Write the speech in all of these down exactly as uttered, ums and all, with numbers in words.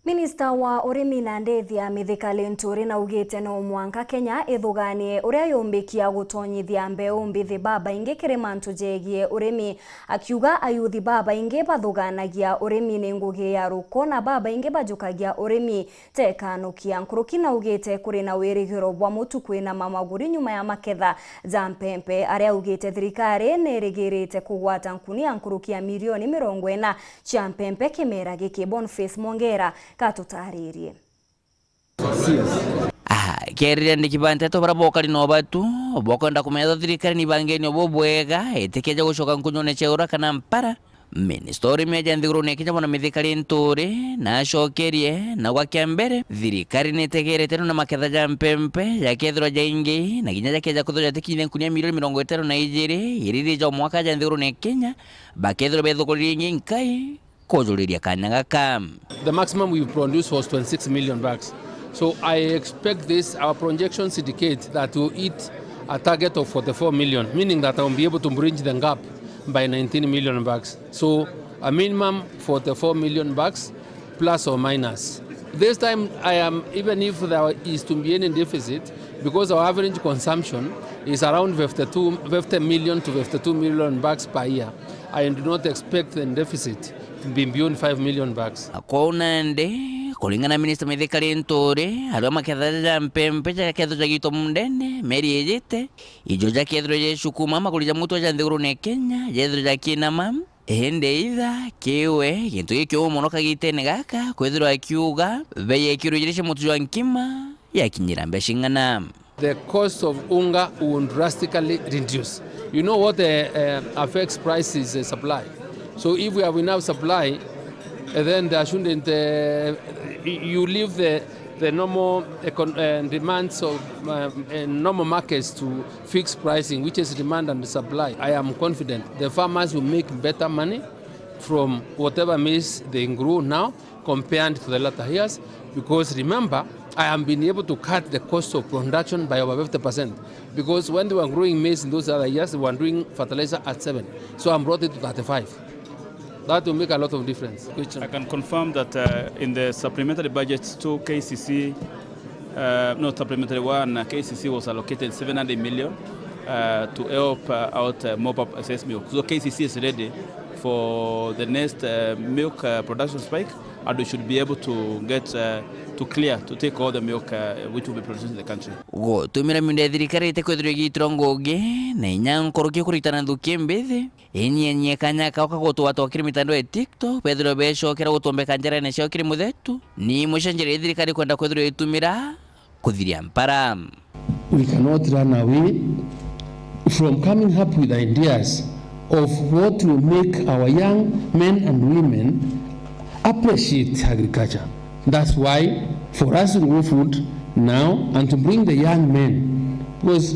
Minista wa urimi na ndethi ya Mithika Linturi naugite no mwanka Kenya ithuganie uria yumbikia gutonyithia mbeu mbithi babaingi kiri mantu jegie urimi, akiuga ayuthi babaingi bathuganagia urimi ni ngugi ya ruko na babaingi bajukagia urimi tekanukia. Nkuruki naugite kuri na wirigiro bwa mutu kwina mamaguri nyuma ya maketha ja mpempe, aria augite thirikari nirigirite kugwata nkunia nkuruki ya milioni mirongo ina cia mpempe kimera giki. Boniface Mwongera katutaririe. Akeriria andiki ba nteto baria bokari na ubatu bokwenda kumenya thirikari ni ibangenie bubwega itikeje gucoka nkunyone cia ura kana mpara. Minista urimi aja nthigurune ya Kenya Bwana Mithika Linturi nacokerie na gwakia mbere, thirikari nitegerete na maketha ja mpempe jakethirwa jaingi na kinya jakeja kwithirwa jatikinyire nkunia milioni mirongo itano na ijiri iriri ja mwaka ja nthigurune ya Kenya, bakethirwa bethuguririe ingi nkai kujuriria kanya gaka. The maximum we've produced was twenty-six million bags. So I expect this, our projections indicate that we'll hit a target of forty-four million, meaning that I will be able to bridge the gap by nineteen million bags. So a minimum forty-four million bags, plus or minus. This time, I am, even if there is to be any deficit, because our average consumption is around fifty-two, fifty million to fifty-two million bags per year, I do not expect the deficit to be beyond five million bags. Kwou nandi, kuringana na Minista Mithika Linturi, aria maketha ja mpempe jakethirwa jagitwa mundene mieri ijite, ijo jakethirwa jecukuma maguri ja mutu ja nthigurune ya Kenya jethirwa jakinama. Indi itha kiwe gintu gikiumu mono kagitene gaka, kwithirwa akiuga bei ya kiro ijiri cia mutu jwa nkima yakinyira mbeca ing'ana. The cost of unga will drastically reduce. You know what, uh, uh, affects price is, uh, supply. So if we have enough supply, uh, then there shouldn't, uh, y-, you leave the, the normal econ-, uh, demands of, um, uh, normal markets to fixed pricing, which is demand and supply. I am confident the farmers will make better money from whatever maize they grow now compared to the latter years, because remember, I have been able to cut the cost of production by over fifty percent, because when they were growing maize in those other years, they were doing fertilizer at seven, so I brought it to thirty-five. That will make a lot of difference. Question. I can confirm that, uh, in the supplementary budget to K C C, uh, no, supplementary one, uh, K C C was allocated seven hundred million, uh, to help, uh, out, uh, mop up excess milk. So K C C is ready for the next, uh, milk, uh, production spike, and we should be able to get, uh, to clear, to take all the milk, uh, which will be produced in the country. Gutumira miunda ya thirikari itikwithirwa igiitirwa ngugi na inya nkuruki kuritana nthuki mbithi. Inyinyie kanya kao ka gutwatwa kiri mitandao ya TikTok, bethirwa becokera gutombeka njarene ciao kiri muthetu, ni imwe cia njira iria thirikari ikwenda kwithirwa itumira kuthiria mpara. We cannot run away from coming up with ideas of what will make our young men and women appreciate agriculture. That's why for us to grow food now and to bring the young men, because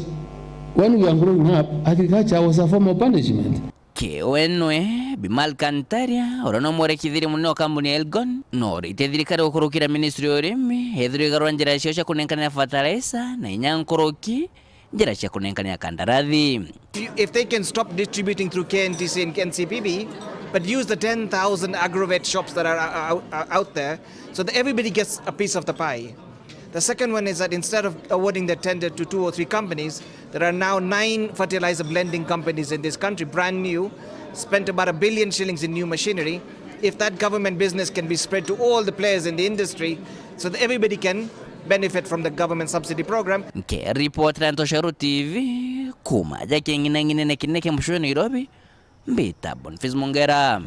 when we are growing up, agriculture was a form of punishment. Kiwe nwe Bimal Kantaria, uria no mwerekithiri munene wa kambuni ya Elgon, no urite thirikari gukurukira ministry ya urimi, ethirwe igarura njira ciao cia kunenkania fertilizer na inya nkuruki njira cia kunenkania kandarathi. If, if they can stop distributing through K N T C and N C P B, but use the ten thousand agrovet shops that are, are, are out there, so that everybody gets a piece of the pie. The second one is that instead of awarding the tender to two or three companies, there are now nine fertilizer blending companies in this country, brand new, spent about a billion shillings in new machinery. If that government business can be spread to all the players in the industry so that everybody can benefit from the government subsidy program. Nkiripotera Ntoshero T V, kuma ja king'inang'inene kinene kia mucii Nairobi, mbita Boniface Mongera.